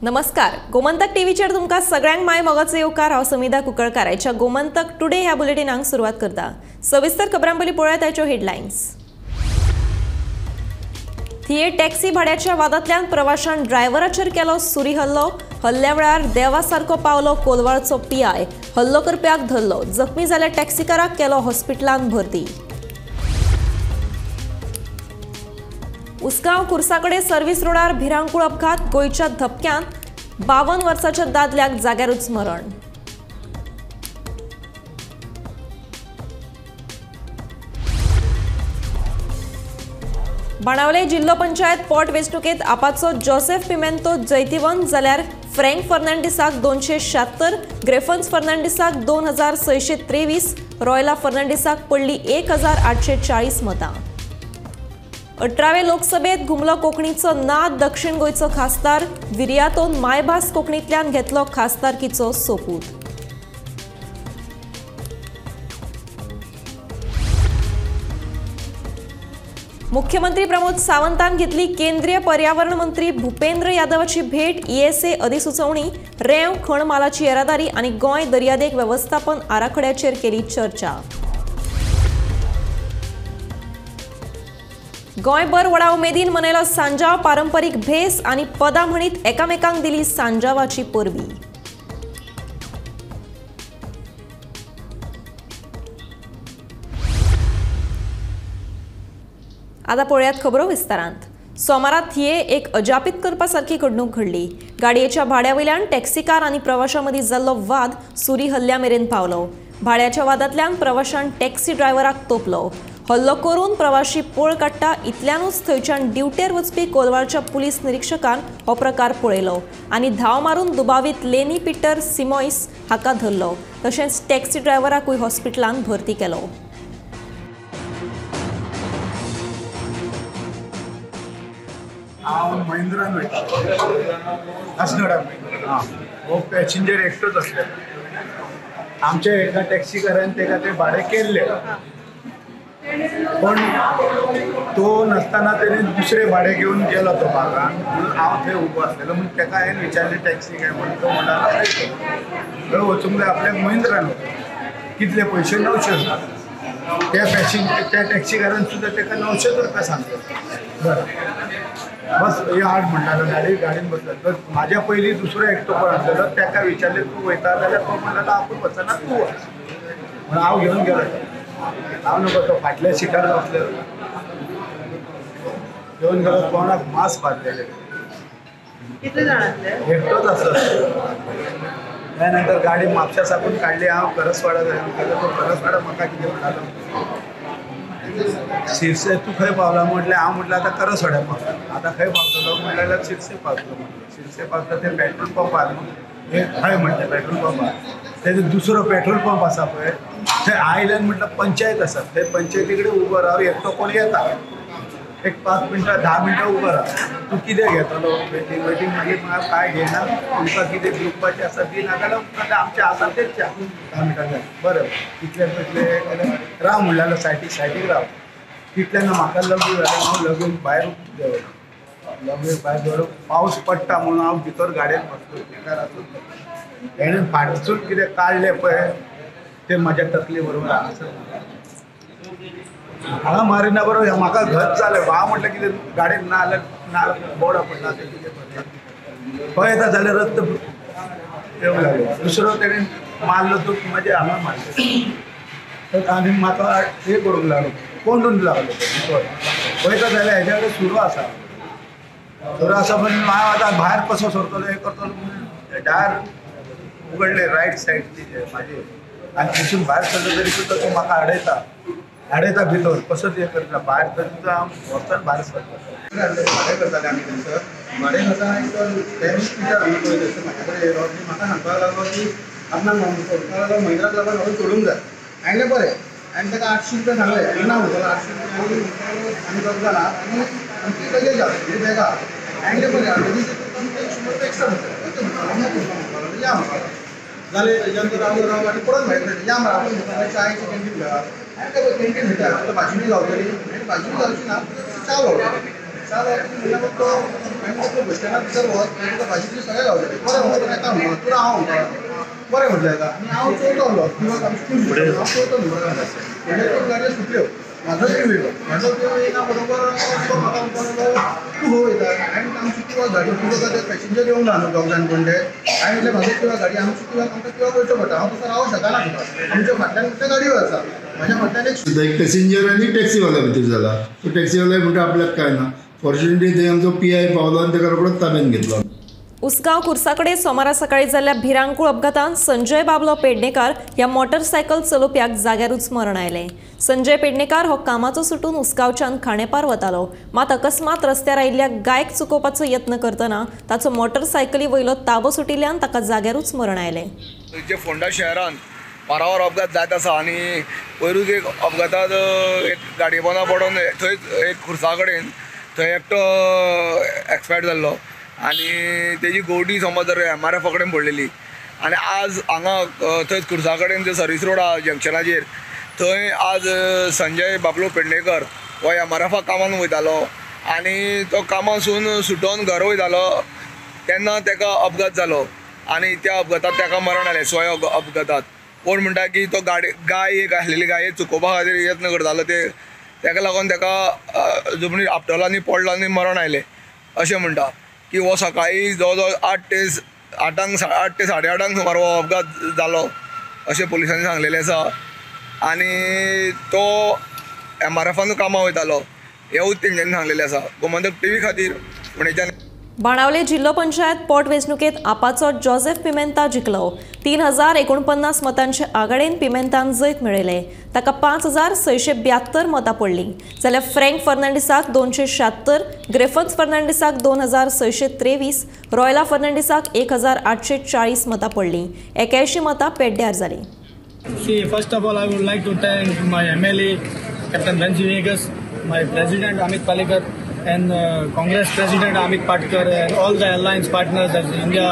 नमस्कार, गोमंतक टीव्हीचेर तुमकां सगळ्यांक my मोगाचो येवकार। हांव समिधा कुंकळकार आयच्या गोमंतक टुडे ह्या बुलेटिनाक सुरवात करता। सविस्तर खबरां पयलीं पळोवया ताच्यो हेडलायन्स। थिये टॅक्सी भाड्याच्या वादांतल्यान प्रवाशान ड्रायव्हराचेर केलो सुरी हल्लो। हल्ल्या वेळार देवा सारको पावलो कोलवाळचो पीआय। हल्लो करप्याक धरलो, जखमी जाल्ल्या टॅक्सीकाराक केलो हॉस्पिटलांत भरती। उसगांव कुर्साकडे सर्व्हिस रोडार भिरांकूळ अपघात। गोंयच्या धपक्यांत 52 वर्साच्या दादल्याक जाग्यारूच मरण। बाणावले जिल्हो पंचायत पोट वेंचणुकेंत आपाचो जोसेफ पिमेंतो जैतिवंत जाल्यार फ्रँक फर्नांडीसाक 276, ग्रेफन्स फर्नांडीसाक 2623, रॉयला फर्नांडीसाक पडली 1840 मतां। 18वे लोकसभेत घुमलो कोंकणीचो नाद। दक्षिण गोंयचो खासदार विरियातोन मायभास कोंकणींतल्यान घेतलो खासदारकीचो सोपूत। मुख्यमंत्री प्रमोद सावंतान घेतली केंद्रीय पर्यावरण मंत्री भूपेंद्र यादवाची भेट। ईएसए अधिसुचोवणी, रेंव खण मालाची येरादारी आनी गोंय दर्यादेग वेवस्थापन आराखड्याचेर केली चर्चा। गोंयभर व्हडा उमेदीन मनयलो सांजाव। पारंपरीक भेस आनी पदां म्हणीत एकामेकांक दिली सांजावाची परबी। आतां पळयात खबरो विस्तारांत। सोमारा थिये एक अजापीत करपा सारकी घडणूक घडली। गाडयेच्या भाड्या वयल्यान टॅक्सीकार आनी प्रवाशां मदीं जाल्लो वाद सुरी हल्ल्या मेरेन पावलो। भाड्याच्या वादांतल्यान प्रवाशान टॅक्सी ड्रायव्हराक तोपलो। हल्लो करून प्रवाशी पळ काडटा इतल्यानूच थंयच्यान ड्युटेर वचपी कोलवाळच्या पुलीस निरीक्षकान हो प्रकार पळयलो आनी धांव मारून दुबावीत लेनी पीटर सिमॉयस हाका धरलो। तशेंच टॅक्सी ड्रायव्हराकूय हॉस्पिटलांत भरती केलो। हांव महिंद्रान वयतालो, आसगडाक वयतालो। हो पॅसेंजर एकटोच आसलेलो। आमच्या एका टॅक्सीकारान ताका तें भाडें केल्लें, पण तो नासतना तेणे दुसरें भाडें घेवन गेलो तो बागान। म्हणून हांव थंय उबो आसलेलो, म्हणून ताका हांवें विचारलें टॅक्सी काय म्हणून। तो म्हणटा थंय वचूंक जाय आपल्याक महिंद्रान वचूंक। कितले पयशे? 900 रुपया। त्या पॅसेंजर त्या टॅक्सीकारान सुद्दां ताका 900 रुपया सांगले। बरें, बस हे हाड म्हणटालो, गाडी गाडयेन बसलो। तर म्हाज्या पयलीं दुसरो एकटो कोण आसलेलो, ताका विचारलें तूं वयता जाल्यार तो म्हणटालो आपूण वचना, तूं वच। म्हणून हांव घेवन गेलो। हांव नको, तो फाटल्या सिटार बसलेलो। घेवन गेलो, तोंडाक मास्क बांदलेले, एकटोच आसलो। त्या नंतर गाडी म्हापशा साकून काडली, हांव करसवाडा गेलो। तो करसवाडा म्हाका कितें म्हणटालो, शिरसे तूं खंय पावला म्हटलें। हांव म्हटलें आतां करसवाड्या पावला। आतां खंय पावतलो म्हटल्यार जाल्यार शिरसे पावतलो म्हटलें। शिरसे पावता ते पेट्रोल पंपार, हे खंय म्हटलें पेट्रोल पंपार, तेजो दुसरो पेट्रोल पंप आसा पळय थंय आयल्यान म्हटल्यार पंचायत आसा, थंय पंचायती कडेन उबो राव, एकटो कोण येता, एक 5 मिनटां 10 मिनटां उबो राव, तूं कितें घेतलो वेटींग वेटींग मागीर म्हाका कांय घेयना, तुमकां कितें दिवपाचें आसा दी, नाजाल्यार आमचें आसा तेच 10 मिनटां जालें। बरें, तितले पयले राव म्हणलेलो, सायडीक सायडीक राव। तितल्यान म्हाका लघवी जालें, हांव लगून भायर देंवलो। लगवे भायर देंवलो, पावस पडटा म्हणून हांव भितर गाडयेन बसलो, भितर आसून तेणें फाटसून कितें काडलें पळय तें म्हाज्या तकले बरोबर आसा। हांगा मारिना बरोबर म्हाका घट जालें। हांव म्हटलें कितें गाडयेन ना जाल्यार ना बोर्डा पडला तें कितें पडटा पळयता जाल्यार रक्त येवंक लागलो। दुसरो तेणें मारलो तो म्हाज्या हांगा मारलो आनी म्हाका हें करूंक लागलो, कोंडून लागलो भितर। पळयता जाल्यार हेज्या कडेन सुरू आसा, सुरू आसा म्हणून हांव आतां भायर कसो सरतलो हें करतलो म्हणून दार उगडलें रायट सायड म्हाजे, आनी थंयसून भायर सरलो तरी सुद्दां तो म्हाका आडयता आडयता भितर, कसोच हें करता भायर तरी सुद्दां हांव वचून भायर सरता। भाडें करताले आमी थंयसर, भाडें करतना एक डॅमेज पिटर आमी पळय थंयसर म्हाज्या कडेन येयलो आनी म्हाका सांगपाक लागलो की आपणाक म्हणपाक लागलो महिंद्राक लागून हांवें सोडूंक जाय। हांवें बरें, हांवें ताका 800 रुपया सांगलें, ना म्हणटालो 800 रुपया आनी आमी दोग जाणां आनी आमची लगेज आसा म्हणजे बॅगां। हांवें बरें, हांवें 100 रुपया एक्स्ट्रा म्हणटा, म्हणपाक लागलो या म्हणपाक लागलो। जालें तेज्या नंतर रावलो रावलो आनी परत भायर सरलें, या मरे आपूण म्हणटा चायचें कॅन्टीन मेळा। हांवें कॅन्टीन भितर तुका भाजी बी गावतली, आनी भाजी बी गावची ना, च्या गावतली। चाल म्हणल्यार तो हांवें बस स्टँडार भितर वच तुका भाजी बिजी सगळें गावतलें. बरें म्हणटा येता म्हणून तुका हांव म्हणटा बरें म्हटलें येता आनी हांव चोयतलो हांव चोयतलो म्हणल्यार त्यो गाडयो सुटल्यो. म्हाजो जीव येयलो, म्हाजो जीव येयना बरोबर तो म्हाका म्हणपाक लागलो तूं खंय वयता. हांवें आमची किंवा गाडी तुका ते पॅसेंजर येवंक ना न्हू दोग जाण कोण ते. हांवें म्हटलें म्हाजो किंवा गाडी आमची किंवा आमकां किंवा वयचो पडटा, हांव तसो रावंक शकना तुका. आमच्या फाटल्यान कितले गाडयो आसा, म्हाज्या फाटल्यान एक पॅसेंजर आनी टॅक्सीवाल्या भितर जाला. तो टॅक्सीवाल्या म्हणटा आपल्याक काय ना. फॉर्च्युनेटली थंय आमचो पी I पावलो आनी ताका रोखडोच ताब्यात घेतलो. उसगांव कुर्साकडे सोमारा सकाळी जाल्ल्या भिरांकूळ अपघातांत संजय बाबलो पेडणेकार ह्या मोटरसायकल चलोवप्याक जाग्यारूच मरण आयलें. संजय पेडणेकार हो कामाचो सुटून उसगांवच्यान खाणेपार वतालो, मात अकस्मात रस्त्यार आयिल्ल्या गायक चुकोवपाचो यत्न करतना ताचो मोटरसायकली वयलो ताबो सुटिल्ल्यान ताका जाग्यारूच मरण आयलें. जे फोंडा शहरान वारावार अपघात जायत आसा आनी पयरूच एक अपघातांत एक गाडये पोंदा पडोन थंयच एक खुर्सा कडेन थंय एकटो एक्सपायर्ड जाल्लो आनी तेजी गोडी समज जर एम आर एफा कडेन पडलेली. आनी आज हांगा थंयच खुर्सा कडेन जे सर्वीस रोड आहा जंक्शनाचेर थंय आज संजय बाबलो पेडणेकर हो एम आर एफा कामान वयतालो आनी तो कामासून सुटोन घर वयतालो तेन्ना ताका अपघात जालो आनी त्या अपघातात ताका मरण आयलें. स्वय अपघातात कोण म्हणटा की तो गाडी गाय एक आसलेली गाय चुकोवपा खातीर यत्न करतालो ते ताका लागून ताका जमनीर आपटलो आनी पडलो आनी मरण आयलें अशें म्हणटा की हो सकाळी जवळ जवळ 8 ते 8:30 सुमार हो अपघात जालो अशें पुलिसांनी सांगलेलें आसा. आनी तो एम आर एफान कामां वयतालो हेवूच तेंच्यांनी सांगलेलें आसा. गोमंतक टीव्ही खातीर पुणेच्यान. बाणावले जिल्हो पंचायत पोटवेंचणुकेत आपाचो जोसेफ पिमेंता जिखलो. 3049 मतांचे आघाडेन पिमेंतान जैत मेळयलें. ताका 5672 मतां पडलीं, जाल्यार फ्रँक फर्नांडीसाक 276, ग्रेफन्स फर्नांडीसाक 2623, रॉयला फर्नांडीसाक 1840 मतां पडलीं. 81 मतां पेड्ड्यार जालीं. See, first of all, I would like to thank my MLA, Captain Venzy Vegas, my President Amit Palekar, and Congress President Amit Patkar, and all the alliance partners as India,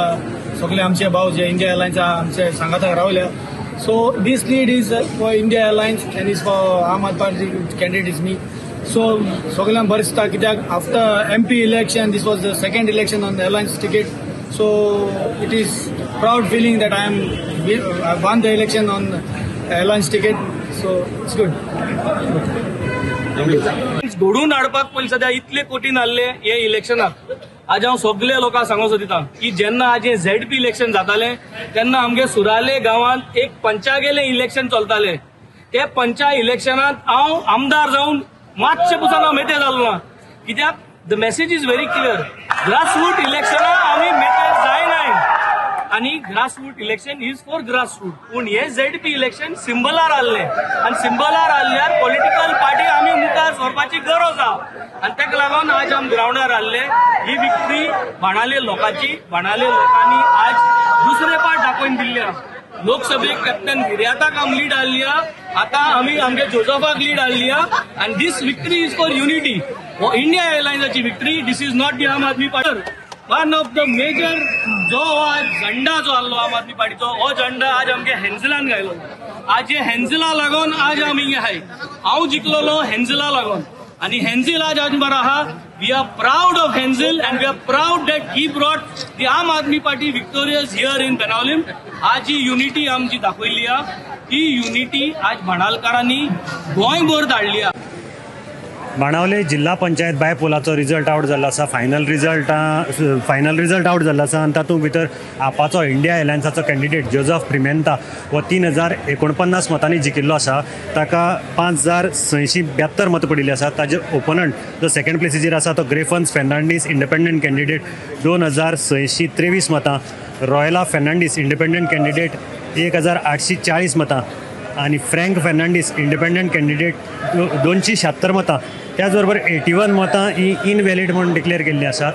सगळे आमचे भाव जे India alliance आमचे सांगाताक रावल्या. So this lead is for India Alliance and is for Aam Aadmi Party candidate is me. So सगळ्यांक बरें दिसता कित्याक after MP election this was the second election on the alliance ticket. So it is proud feeling that I won the election on alliance ticket. So it's good. घडून हाडपाक पयलीं सद्या इतले कोटीन हाडले हे इलेक्शनाक. आज हांव सगळे लोकांक सांगूंक सोदिता की जेन्ना आज हे झेडपी इलेक्शन जातालें तेन्ना आमगे सुराले गांवांत एक पंचागेलें इलेक्शन चलतालें. ते पंचा इलेक्शनांत हांव आमदार जावन मातशें पसून हांव मेते जालो ना, कित्याक the message is very clear. Grassroot इलेक्शनां आमी मेते जायनाय आनी grassroot election is for grassroot. पूण हे झेडपी इलेक्शन सिंबलार आहलें आनी सिंबलार आहल्यार पॉलिटिकल पार्टी आमी मुखार सरपाची गरज आहा आनी ताका लागून आज आमी ग्रावंडार आहले. ही विक्ट्री बाणाले लोकांची, बाणाले लोकांनी आज दुसरे पाट दाखोवन दिल्ली आहा. लोकसभेक कॅप्टन विर्याताक आमी लीड हाडली आहा, आतां आमी आमगे जोजफाक लीड हाडली आहा आनी this victory is for unity. हो India एअरलायन्साची victory, this is not the Aam Aadmi Party. One of the major जो आज झंडा जो आहलो आम आदमी पार्टीचो, हो झंडा आज आमगे हेन्झलान घायलो. आज हे हेन्झला लागून आज आमी हिंगा आहाय. हांव जिखलोलो हेन्झला लागून आनी हेन्झील आज आज बरो आहा. We are proud of Henzil and we are proud that he brought the Aam Aadmi Party victorious here in Benaulim. आज ही युनिटी आमची दाखयल्ली आहा, ही युनिटी आज भाणालकारांनी गोंयभर धाडली आहा. बाणावले जिल्हा पंचायत बायपोलाचो रिजल्ट आवट जाल्लो आसा. फायनल रिजल्ट आवट जाल्लो आसा आनी तातूंत भितर आपाचो इंडिया एलायन्साचो कॅन्डिडेट जोजफ पिमेंता हो 3049 मतांनी जिखिल्लो आसा. ताका 5672 मतां पडिल्ली आसा. ताजे ओपोनंट जो सेकंड प्लेसीचेर आसा तो ग्रेफन्स फेर्नांडीस इंडिपेंडंट कॅन्डिडेट 2623 मतां, रॉयला फेर्नांडीस इंडिपेंडंट कॅन्डिडेट 1840 मतां आनी फ्रँक फेर्नांडीस इंडिपेंडंट कॅन्डिडेट 276 मतां. त्याचबरोबर 81 मतां ही इनव्हॅलीड म्हणून डिक्लेअर केल्ली आसात.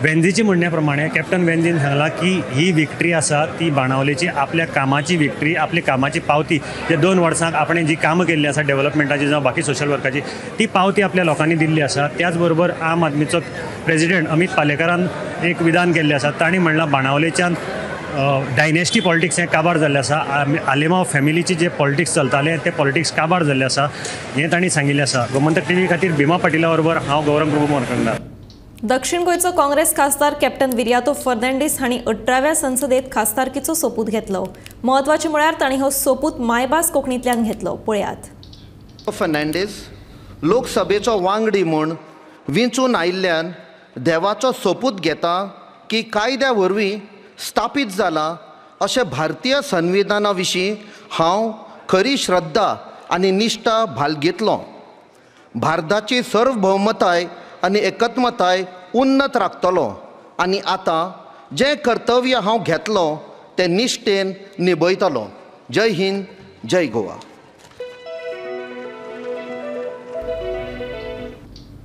वेन्झीची म्हणण्या प्रमाणे कॅप्टन वेन्झीन सांगलां की ही विक्ट्री आसा ती बाणावलेची आपल्या कामाची विक्ट्री, आपली कामाची पावती. जे 2 वर्सांक आपणें जी कामां केल्ली आसा डेव्हलपमेंटाची जावं बाकी सोशल वर्काची ती पावती आपल्या लोकांनी दिल्ली आसा. त्याचबरोबर आम आदमीचो प्रेजिडेंट अमीत पालेकारान एक विधान केल्लें आसा. तांणी म्हणलां बाणावलेच्यान डायनेस्टी पॉलिटिक्स हें काबार जाल्लें आसा. आलेमाव फॅमिलीची जे पॉलिटिक्स चलताले ते पॉलिटिक्स काबार जाल्लें आसा हें तांणी सांगिल्लें आसा. गोमंतक टीव्ही खातीर भीमा पाटिला बरोबर हांव गौरंग प्रभू मोरखंडार. दक्षिण गोंयचो काँग्रेस खासदार कॅप्टन विरियातो फर्नांडीस हांणी 18व्या संसदेत खासदारकीचो सोपूत घेतलो. म्हत्वाचें म्हळ्यार तांणी हो सोपूत मायभास कोंकणींतल्यान घेतलो. पळयात. फर्नांडीस लोकसभेचो वांगडी म्हूण विंचून आयिल्ल्यान देवाचो सोपूत घेता की कायद्या वरवीं स्थापीत जाला अशें भारतीय संविधाना विशीं हांव खरी श्रद्धा आनी निश्ठा बाळगितलो. भारताची सार्वभौमताय आनी एकत्मताय उन्नत राखतलो आनी आतां जें कर्तव्य हांव घेतलो तें निश्ठेन निभयतलो. जय हिंद, जय गोवा.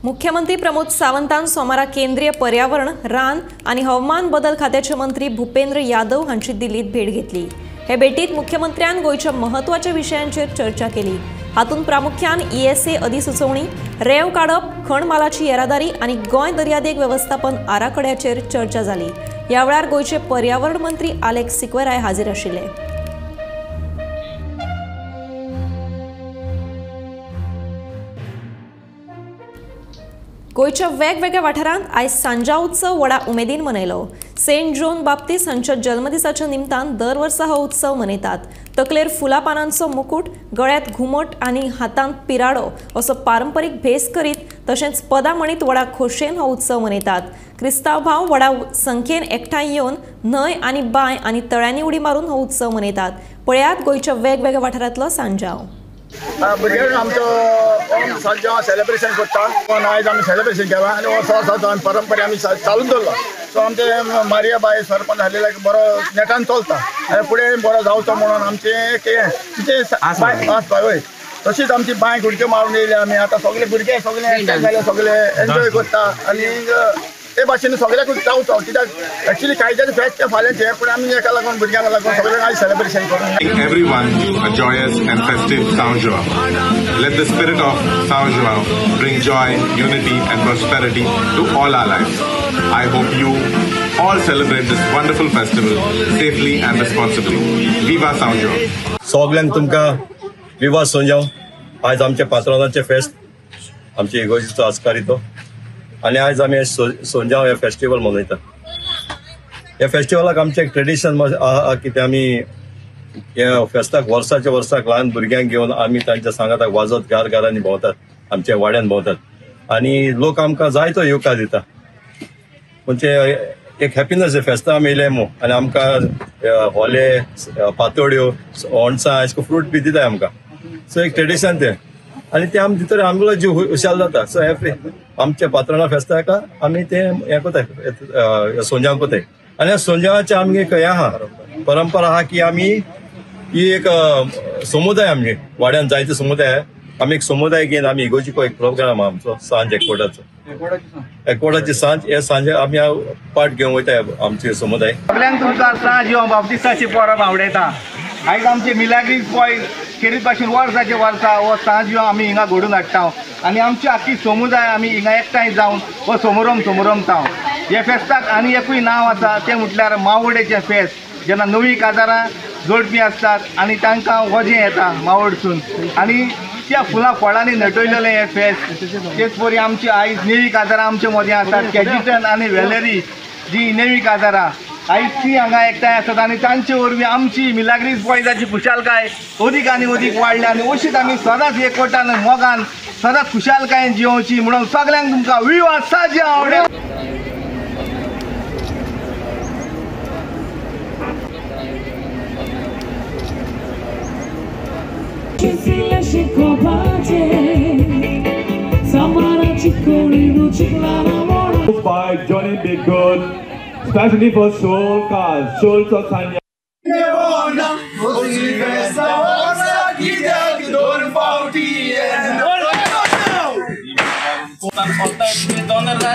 मुख्यमंत्री प्रमोद सावंतान सोमारा केंद्रीय पर्यावरण, रान आनी हवामान बदल खात्याचे मंत्री भूपेंद्र यादव हांची दिल्लीत भेट घेतली. हे भेटीत मुख्यमंत्र्यान गोंयच्या म्हत्वाच्या विशयांचेर चर्चा केली. हातूंत प्रामुख्यान ESA अधिसुचोवणी, रेंव काडप, खण मालाची येरादारी आनी गोंय दर्यादेग वेवस्थापन आराखड्याचेर चर्चा जाली. ह्या वेळार गोंयचे पर्यावरण मंत्री आलेक्स सिक्वेराय हाजीर आशिल्ले. गोंयच्या वेगवेगळ्या वाठारांत आयज सांजा उत्सव व्हडा उमेदीन मनयलो. सेंट जॉन बाप्तीस हांच्या जल्मदिसाच्या निमतान दर वर्सा हो उत्सव मनयतात. तकलेर फुलां पानांचो मुकूट, गळ्यांत घुमट आनी हातांत पिराडो असो पारंपरीक भेस करीत तशेंच पदां म्हणीत व्हडा खोशयेन हो उत्सव मनयतात. क्रिस्तांव भाव व्हडा संख्येन एकठांय येवन न्हंय आनी बांय आनी तळ्यांनी उडी मारून हो उत्सव मनयतात. पळयात गोंयच्या वेगवेगळ्या वाठारांतलो सांजाव. भुरग्यांक आमचो सांजाव सेलिब्रेशन करता. आयज आमी सेलिब्रेशन केलां आनी वर्सा वर्सा आमी परंपरा आमी चालूच दवरला. सो आमचे मारिया बाय सरपंच आसलेल्या बरो नेटान चलता आनी फुडें बरो जावचो म्हणून आमचें एक हें तिचें आस बाय. तशीच आमची बांयक उडक्यो मारून येयल्या आमी. आतां सगळे भुरगे सगळे एकठांय जाले, सगळे एन्जॉय करता आनी ते भाशेन सगळ्याकूच जावचो. कित्याक एक्चुअली कायद्याचें फेस्त तें फाल्यांचें, पूण आमी एका लागून भुरग्यांक लागून सगळ्यांक आयज सेलिब्रेशन करून. Everyone a joyous and festive São João. Let the spirit of São João bring joy, unity and prosperity to all our lives. I hope you all celebrate this wonderful festival safely and responsibly. Viva São João. सगळ्यांक तुमकां विवा सांजाव. आयज आमच्या पात्रांचे फेस्त, आमचे इगोर्जीचो आस्कार तो, आनी आयज आमी सोंजाव हे फेस्टिवल मनयतात. ह्या फेस्टिवलाक आमचें एक ट्रेडिशन आहा कितें आमी ह्या फेस्ताक वर्साच्या वर्साक ल्हान भुरग्यांक घेवन आमी तांच्या सांगाताक वाजत घार घरांनी भोंवतात, आमच्या वाड्यान भोंवतात आनी लोक आमकां जायतो येवकार दिता. म्हणजे एक हॅपिनस फेस्तां आमी येयले मू आनी आमकां होले, पातोळ्यो, ओणसां अशें फ्रूट बी दिताय आमकां. सो एक ट्रेडिशन तें आनी ते आम भितर आमगेलो जीव हुशाल जाता. सो हें आमच्या पात्रां फेस्ताक आमी तें हें कोताय, सोंजाव कोताय. आनी सोंजावाचें आमगे एक हें आहा, परंपरा आहा की आमी ही एक समुदाय, आमगे वाड्यान जायते समुदाय, आमी एक समुदाय घेवन आमी इगोर्जीको एक प्रोग्राम आहा आमचो सांज एकवटाचो, एकवटाची सांज. हे सांजे आमी पार्ट घेवन वयताय आमचे समुदाय. सगळ्यांक तुमकां सांज ह्यो बाप्तिस्ताची परब आवडयता. आयज आमचे मिलाग्रीस बॉयज खेरीत भाशेन वर्साचे वर्सा हो सांज ह्यो आमी हिंगा घडून हाडटा आनी आमची आख्खी समुदाय आमी हिंगा एकठांय जावन हो समोरम समोरमता. ह्या फेस्ताक आनी एकूय नांव आसा तें म्हटल्यार मावोडेचें फेस्त. जेन्ना नवीं काजारां जोडपी आसतात आनी तांकां वजें येता मावोडसून आनी त्या फुलां फळांनी नटयलेलें हें फेस्त. तेच परी आमची आयज नेवी काजारां आमचे मदीं आसात, कॅजिटन आनी वेलेरी जी नेवी काजारां आयज ती हांगा एकठांय आसात आनी तांचे वरवीं आमची मिलाग्रीस बॉयजाची खुशालकाय अदीक आनी अदीक वाडल्या आनी अशीच आमी सदांच एकवटान मोगान सदांच खुशालकायेन जियोवची म्हणून सगळ्यांक तुमकां विवा साजी आवडे. By Johnny B. Good, especially for soul cars, souls of Sanya.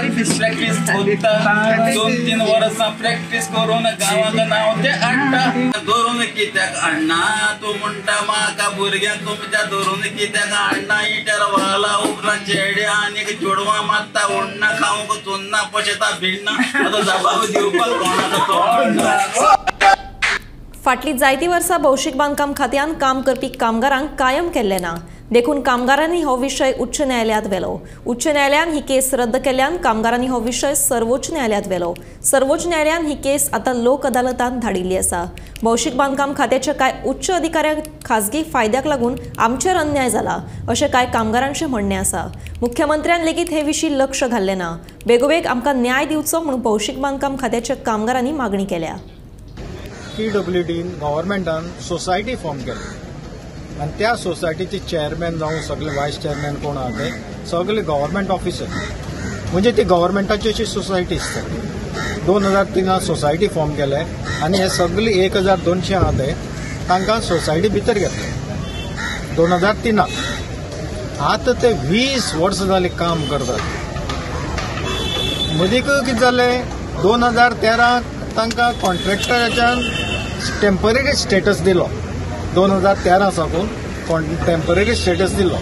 Practice करता 2-3 वर्सां प्रॅक्टीस करून गांवाक नांव तें हाडटा. धरून कित्याक हाडना तूं म्हणटा म्हाका भुरग्यांक तुमच्या धरून कित्याक हाडना. इटर वाला उपरांत चेडे आनीक चेडवां मारता, उण्णा खावंक चुन्ना पोशेता भिण्णा. आतां जबाब दिवपाक कोणाक तोंड ना. फाटलीं जायतीं वर्सां भौशीक बांदकाम खात्यान काम करपी कामगारांक कायम केल्लें ना, देखून कामगारांनी हो विशय उच्च न्यायालयांत व्हेलो. उच्च न्यायालयान ही केस रद्द केल्ल्यान कामगारांनी हो विशय सर्वोच्च न्यायालयांत व्हेलो. सर्वोच्च न्यायालयान ही केस आतां लोक अदालतांत धाडिल्ली आसा. भौशीक बांदकाम खात्याच्या कांय उच्च अधिकाऱ्यांक खाजगी फायद्याक लागून आमचेर अन्याय जाला अशें कांय कामगारांचें म्हणणें आसा. मुख्यमंत्र्यान लेगीत हे विशीं लक्ष घाल्लें ना. बेगोबेग आमकां न्याय दिवचो म्हूण भौशीक बांदकाम खात्याच्या कामगारांनी मागणी केल्या. पीडब्ल्यूडीन गव्हर्मेंटान सोसायटी फॉर्म केली आनी त्या सोसायटीचे चेअरमॅन जावं सगळे वायस चेअरमॅन कोण आहा ते सगळे गव्हर्मेंट ऑफिसर, म्हणजे ती गव्हर्मेंटाची अशी सोसायटी आसता. 2003 सोसायटी फॉर्म केले आनी हे सगळे 1200 आहा ते तांकां सोसायटी भितर घेतले 2003. आतां ते 20 वर्सां जाली काम करतात. मदीं कितें जालें, 2013 तांकां कॉन्ट्रॅक्टराच्यान टेम्पररी स्टेटस दिलो. 2013 साकून टेम्पररी स्टेटस दिलो,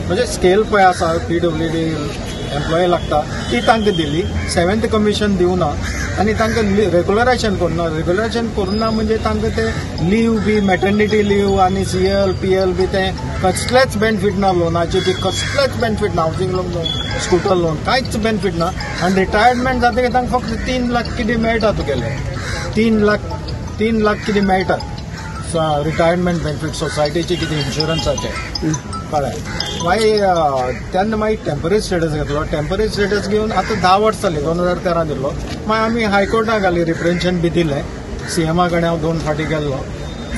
म्हणजे स्केल पळय आसा पीडब्ल्यूडी एम्प्लॉई लागता ती तांकां दिली. 7th commission दिवना आनी तांकां रेगुलरायझेशन करुना. रेगुलरायझेशन करुना म्हणजे तांकां ते लीव बी मॅटर्निटी लीव आनी सीएल पीएल बी ते कसलेच बेनिफीट ना, लोनाचे बी कसलेच बेनिफीट ना, हावजींग लोन, स्कूटर लोन कांयच बेनिफीट ना. आनी रिटायरमेंट जातकीर तांकां फक्त 3 लाख कितें मेळटा तुगेले, 3 लाख कितें मेळटा रिटायरमेंट बेनिफीट सोसायटीचे कितें इन्शुरन्साचे, कळ्ळें. मागीर तेन्ना मागीर टेम्पररी स्टेटस घेतलो. टेम्पररी स्टेटस घेवन आतां 10 वर्सां जालीं, 2013 दिल्लो. मागीर आमी हायकोर्टाक घाली, रिप्रेजेंटेशन बी दिलें. सीएमा कडेन हांव 2 फावटी गेल्लो.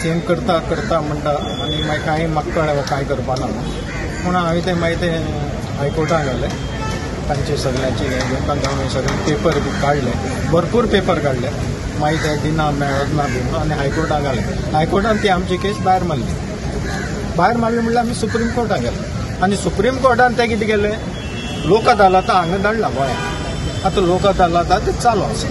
सीएम करता करता म्हणटा आनी मागीर कांय म्हाका कळ्ळें कांय करपा ना म्हणून हांवें तें मागीर तें हायकोर्टाक घालें. तांचे सगळ्यांचे हें घेवन तांकां हांवें सगळे पेपर बी काडले, भरपूर पेपर काडले. मागीर ते दिना मेळत ना बी आनी हायकोर्टाक घालें. हायकोर्टान ती आमची केस भायर मारली. भायर मारली म्हणल्यार आमी सुप्रीम कोर्टाक गेले आनी सुप्रीम कोर्टान ते कितें केलें, लोक अदालता हांगा धाडला गोंयांत. आतां लोक अदालता ते चालू आसा.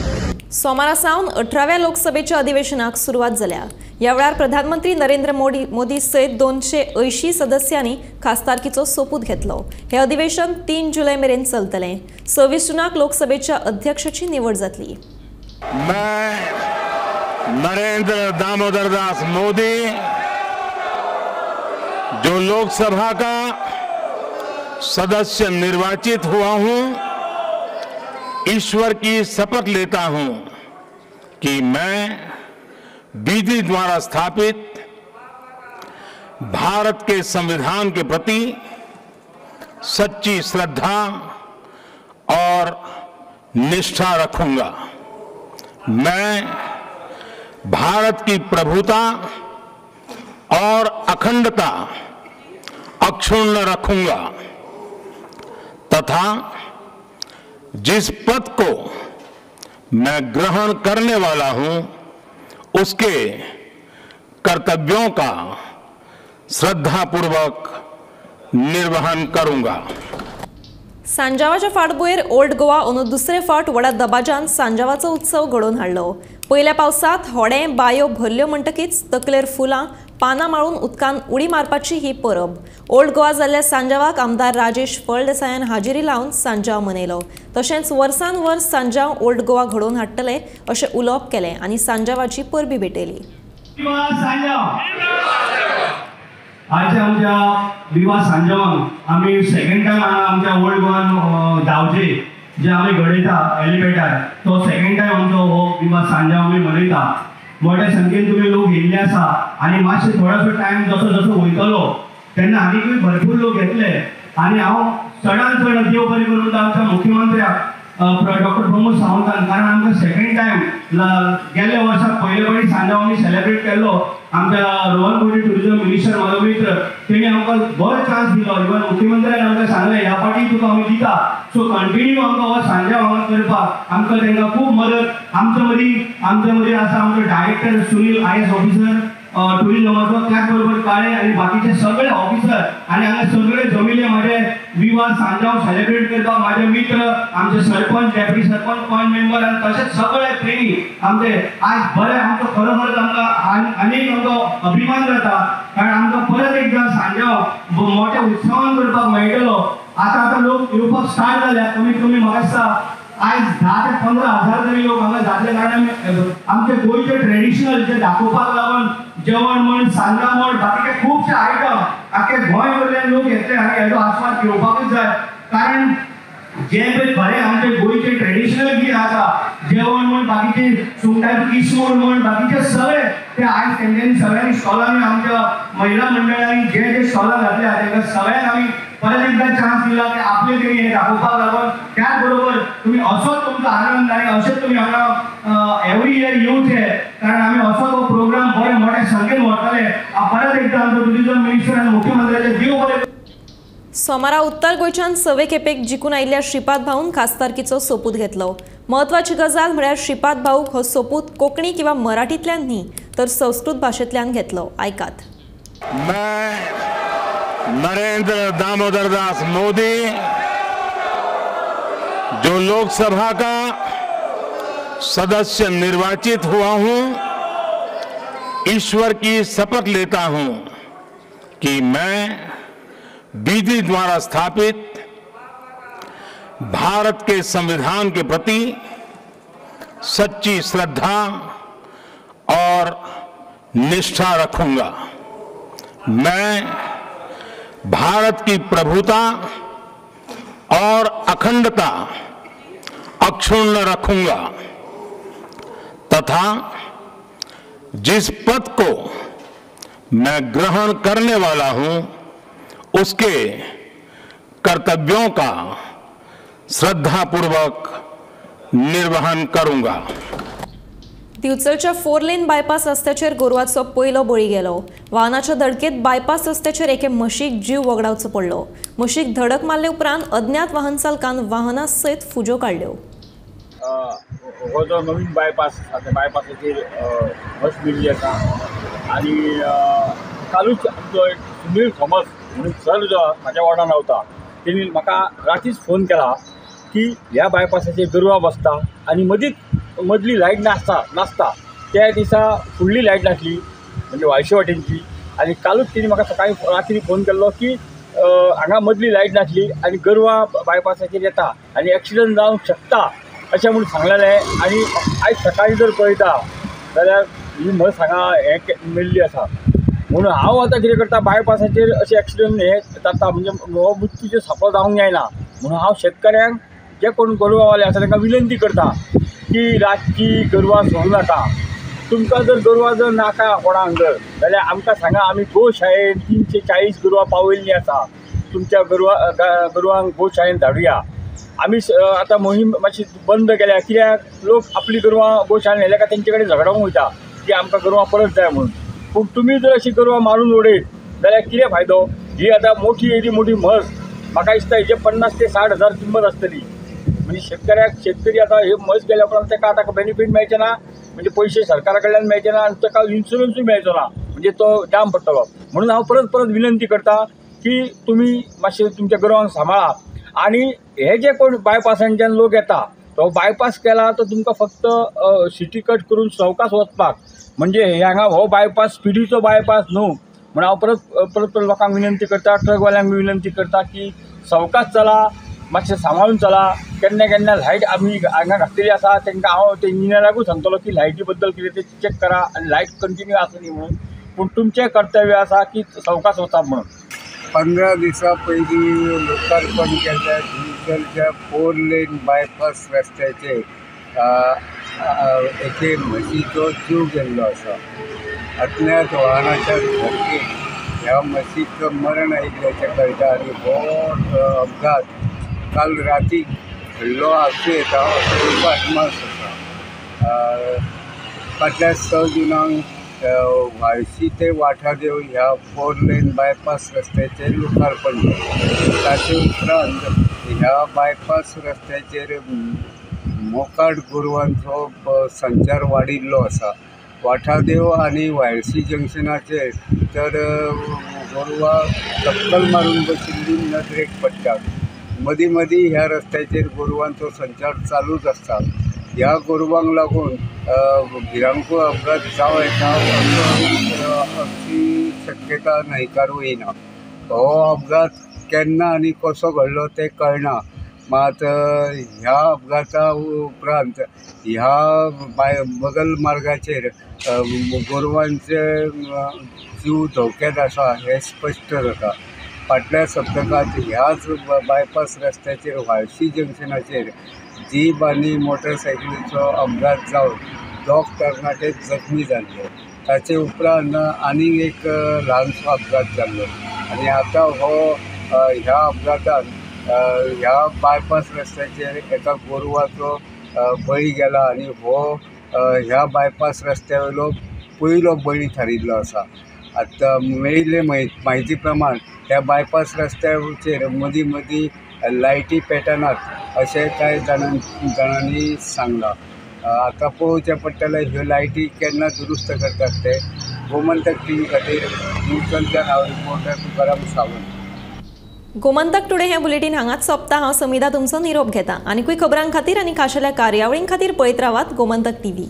सोमारा सावन 18व्या लोकसभेच्या अधिवेशनाक सुरवात जाल्या. ह्या वेळार प्रधानमंत्री नरेंद्र मोदी सयत 280 सदस्यांनी खासदारकीचो सोपूत घेतलो. हे अधिवेशन 3 जुलय मेरेन चलतलें. 26 जूनाक लोकसभेच्या अध्यक्षाची निवड जातली. मैं नरेंद्र दामोदर दास मोदी, जो लोकसभा का सदस्य निर्वाचित हुआ हूं, ईश्वर की शपथ लेता हूं कि मैं विधि द्वारा स्थापित भारत के संविधान के प्रति सच्ची श्रद्धा और निष्ठा रखूंगा। मैं भारत की प्रभुता और अखंडता अक्षुण्ण रखूंगा तथा जिस पद को मैं ग्रहण करने वाला हूं उसके कर्तव्यों का श्रद्धापूर्वक निर्वहन करूंगा। सांजावाच्या फाटभुंयेर ओल्ड गोवा अंदू दुसरे फावट व्हडा दबाज्यान सांजावाचो उत्सव घडोवन हाडलो. पयल्या पावसांत होडें बायो भरल्यो म्हणटकीच तकलेर फुलां पानां माळून उदकान उडी मारपाची ही परब. ओल्ड गोवा जाल्ल्या सांजावाक आमदार राजेश फळदेसायान हाजेरी लावन सांजाव मनयलो. तशेंच वर्सान वर्स सांजाव ओल्ड गोवा घडोवन हाडटले अशें उलोवप केलें आनी सांजावाची परबी भेटयली. आज आमच्या विवा सांजावान आमी सेकंड टायम आमच्या ओल्ड गोवान धांवचे जे आमी घडयता एलिवेटर तो सेकंड टायम आमचो हो विवा सांजाव आमी मनयता. मोठ्या संख्येन तुमी लोक येयल्ले आसा आनी मातशे थोडोसो टायम जसो जसो वयतलो तेन्ना आनीकूय भरपूर लोक येतले आनी हांव चडान चड देव बरें करून आमच्या मुख्यमंत्र्याक डॉक्टर प्रमोद सावंतान, कारण आमकां सेकंड टायम गेल्ल्या वर्सा पयले फावटी सांजाव आमी सेलेब्रेट केल्लो. आमच्या रोहन खंवटे टुरिजम मिनिस्टर म्हाजो मित्र, तेणी आमकां बरो चान्स दिलो. इवन मुख्यमंत्र्यान आमकां सांगलें ह्या फावटी तुका आमी दिता. सो कंटिन्यू आमकां हो सांजाव हांगा करपाक आमकां तांकां खूब मदत. आमच्या मदीं आसा आमचो डायरेक्टर सुनील IAS officer टुरिजमाचो, त्याच बरोबर काळे आनी बाकीचे सगळे ऑफिसर आनी हांगा सगळे जमिल्ले म्हाजे विवा सांजाव सेलेब्रेट करपाक म्हाजे मित्र, आमचे सरपंच, डेप्युटी सरपंच, पंच मेंबर आनी तशेंच सगळे प्रेमी आमचे आज बरे. आमचो खरोखरच आमकां आनीक आमकां अभिमान जाता, कारण आमकां परत एकदां सांजाव मोठ्या उत्सवान करपाक मेळटलो. आतां आतां लोक येवपाक स्टार्ट जाल्या. कमीत कमी म्हाका दिसता आयज 10 ते 15 हजार तरी लोक हांगा जातले, कारण आमचे गोंयचे ट्रेडिशनल जे दाखोवपाक लागून जेवण म्हण, सांजा म्हण, बाकीचे खुबशे आयटम आख्खे गोंय वयल्यान लोक येतले आनी हेजो आस्वाद घेवपाकूच जाय. कारण जे पळय खरें आमचे गोंयचे ट्रेडिशनल कितें आसा, जेवण म्हण, बाकीचे सुंगटां किसमूर म्हण, बाकीचे सगळे ते आयज तेंच्यांनी सगळ्यांनी स्टॉलांनी आमच्या महिला मंडळांनी जे जे स्टॉलां घातल्या तांकां सगळ्यांक आमी परत एकदा चान्स दिला की आपले तरी हे दाखोवपाक लागून. त्याच बरोबर तुमी असोच तुमचो आनंद आनी अशेंच तुमी हांगा एवरी इयर येवचे, कारण आमी असो तो प्रोग्राम बरे मोठ्या संख्येन व्हरतले. परत एकदा आमचो टुरिझम मिनिस्टर आनी मुख्यमंत्र्याचे देव बरें. सोमारा उत्तर गोंयच्यान सवे खेपेक जिखून आयिल्ल्या श्रीपाद भाऊन खासदारकीचो सोपूत घेतलो. म्हत्वाची गजाल म्हळ्यार श्रीपाद भाऊक हो सोपूत कोंकणी किंवा मराठींतल्यान न्ही तर संस्कृत भाशेंतल्यान घेतलो. आयकात. मैं नरेंद्र दामोदर दास मोदी, जो लोकसभा का सदस्य निर्वाचित हुआ हूं, ईश्वर की शपथ लेता हूं कि मैं विधि द्वारा स्थापित भारत के संविधान के प्रति सच्ची श्रद्धा और निष्ठा रखूंगा। मैं भारत की प्रभुता और अखंडता अक्षुण्ण रखूंगा तथा जिस पद को मैं ग्रहण करने वाला हूं उसके कर्तव्यों का श्रद्धापूर्वक निर्वहन करूंगा। दिवचलच्या 4 लेन बायपास रस्त्याचेर गोरवाचो पयलो बळी गेलो. वाहनाच्या धडकेत बायपास रस्त्याचेर एके म्हशीक जीव वगडावचो पडलो. म्हशीक धडक मारले उपरांत अज्ञात वाहन चालकान वाहना सयत फुज्यो काडल्यो. हो जो नवीन बायपास आसा त्या बायपासाचेर म्हस मेल्ली आसा आनी कालूच आमचो एक सुनील थॉमस म्हणून सर जो म्हाज्या वॉर्डान रावता तेणी म्हाका रातीच फोन केला की ह्या बायपासाचेर गोरवां बसता आनी मदींच मदली लायट नासता. त्या दिसा फुडली लायट नासली म्हणजे व्हाळशे वाटेनची आनी कालूच तेणी म्हाका सकाळी रात्री फोन केल्लो की हांगा मदली लायट नासली आनी गोरवां बायपासाचेर येता आनी एक्सिडंट जावंक शकता अशें म्हूण सांगलेलें. आनी आयज सकाळीं जर पळयता जाल्यार ही म्हस हांगा हें मेल्ली आसा. म्हणून हांव आतां कितें करता, बायपासाचेर अशें एक्सिडंट हे जाता म्हणजे हो मृत्यूचेर सापळो जावंक जायना म्हणून हांव शेतकऱ्यांक जे कोण गोरवांवाले आसा तांकां विनंती करता की रातची गोरवां सोडूं नाका. तुमकां जर गोरवां जर नाका कोणाक जर जाल्यार आमकां सांगा, आमी गोशाळेन 340 गोरवां पावयल्लीं आसा, तुमच्या गोरवांक गोशाळेन धाडुया. आमी आतां मोहीम मातशी बंद केल्या कित्याक लोक आपली गोरवां गोशाळेन व्हेल्या काय तेंचे कडेन झगडोंक वयता की आमकां गोरवां परत जाय म्हणून. पूण तुमी जर अशी गोरवां मारून उडयत जाल्यार कितें फायदो? ही आतां मोठी येदी मोठी म्हस म्हाका दिसता हेजे 50 ते 60 हजार किंमत आसतली. म्हणजे शेतकऱ्याक शेतकरी आतां हे म्हस गेल्या उपरांत ताका आतां बेनिफीट मेळचें ना, म्हणजे पयशे सरकारा कडल्यान मेळचे ना आनी ताका इन्शुरन्सूय मेळचो ना, म्हणजे तो जाम पडटलो. म्हणून हांव परत परत विनंती करता की तुमी मातशें तुमच्या गोरवांक सांबाळा आनी हे जे कोण बायपासांच्यान लोक येता तो बायपास केला तो तुमकां फक्त सिटी कट करून सवकास वचपाक, म्हणजे हे हांगा हो बायपास स्पिडीचो बायपास न्हू. म्हणून हांव परत परत परत लोकांक विनंती करता, ट्रकवाल्यांक विनंती करता की सवकास चला, मातशें सांबाळून चला. केन्ना केन्ना लायट आमी हांगा घातलेली आसा तांकां हांव ते इंजिनियराकूय सांगतलो की लायटी बद्दल कितें तें चॅक करा आनी लायट कंटिन्यू आसा न्ही म्हणून. पूण तुमचें कर्तव्य आसा की सवकास वचप म्हणून. 15 दिसां पयलीं लोकार्पण केल्ल्या दिवचलच्या 4 लेन बायपास रस्त्याचेर एके म्हशीचो जीव गेल्लो आसा. अज्ञात वाहनाच्या धडकेन ह्या म्हशीक मरण आयिल्ल्याचें कळटा आनी हो अपघात काल राती घडलो आसूं येता असो एक अदमास आसा. फाटल्या 6 जुनाक व्हाळशी ते वाठादेव ह्या 4 लेन बायपास रस्त्याचेर लोकार्पण केलें. ताचे उपरांत ह्या बायपास रस्त्याचेर मोकाट गोरवांचो संचार वाडिल्लो आसा. वाठादेव आनी व्हाळशी जंक्शनाचेर तर गोरवां टक्कल मारून बशिल्ली नदरेक पडटात. मदीं मदीं ह्या रस्त्याचेर गोरवांचो संचार चालूच आसता. ह्या गोरवांक लागून भिरांकूळ अपघात जावं येता अशी शक्यता न्हयकारूं येना. हो अपघात केन्ना आनी कसो घडलो तें कळना. मात ह्या अपघाता उपरांत ह्या बगल मार्गाचेर गोरवांचे जीव धोक्यात आसा हें स्पश्ट जाता. फाटल्या सप्तकांत ह्याच बायपास रस्त्याचेर व्हाळशी जंक्शनाचेर जीप आनी मोटरसायकलीचो अपघात जावन 2 तरणाटे जखमी जाल्ले. ताचे उपरांत आनीक एक ल्हानसो अपघात जाल्लो आनी आतां हो ह्या अपघातान ह्या बायपास रस्त्याचेर एका गोरवाचो बळी गेला आनी हो ह्या बायपास रस्त्या वयलो पयलो बळी थारिल्लो आसा. आतां मेळिल्ले म्हायती प्रमाण ह्या बायपास रस्त्याचेर मदीं मदीं लायटी पेटनात अशें कांय जाणांनी सांगलां. आतां पळोवचें पडटलें ह्यो लायटी केन्ना दुरुस्त करतात ते. गोमंतक टीव्ही खातीर दिवचलच्यान हांव रिपोर्टर तुकाराम सावंत. गोमंतक टुडे हें बुलेटीन हांगाच सोंपता. हांव समिधा तुमचो निरोप घेता. आनीकूय खबरां खातीर आनी खाशेल्या कार्यावळीं खातीर पळयत रावात गोमंतक टीव्ही.